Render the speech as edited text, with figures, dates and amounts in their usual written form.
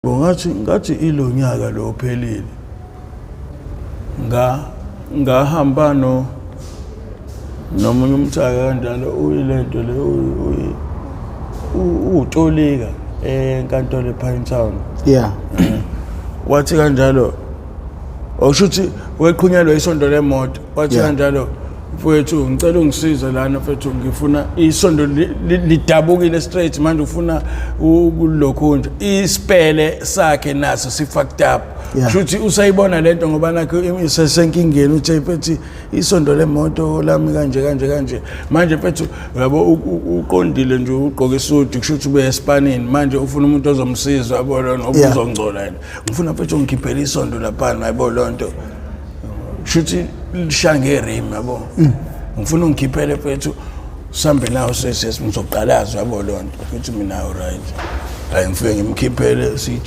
Ngathi ilonyaka lo phelile. Ngahamba no nomunye umthaka kanjalo, uyilento le, uwutolika enkantolo ePinetown. Wathi kanjalo, okusho ukuthi weqhunyelwe isondo lemoto, wathi kanjalo, "Mfowethu, ngicela ungisize lana, mfethu, ngifuna isondo lidabukile straight manje, ufuna ukulokhu nje isipele sakhe naso si fucked up." Kusho ukuthi usayibona lento ngoba nakho isesenkingeni, uthi, "Mfethu, isondo lemoto lami kanje kanje kanje." Manje mfethu, uyabo, uqondile nje, ugqoke isudi, kusho ukuthi ube esipanini manje, ufuna umuntu ozomsiza, yabo lona, ngoba uzongcola yena. "Ngifuna, mfethu, ungikhiphele isondo laphana," yabo lonto, kusho ukuthi lishaya nge-rim, yabo. "Ngifuna ungikhiphele, mfethu, sihambe nawo, sesizoqalaza," yabo lonto. Futhi mina, right, hayi, ngifike ngimkhiphele sije.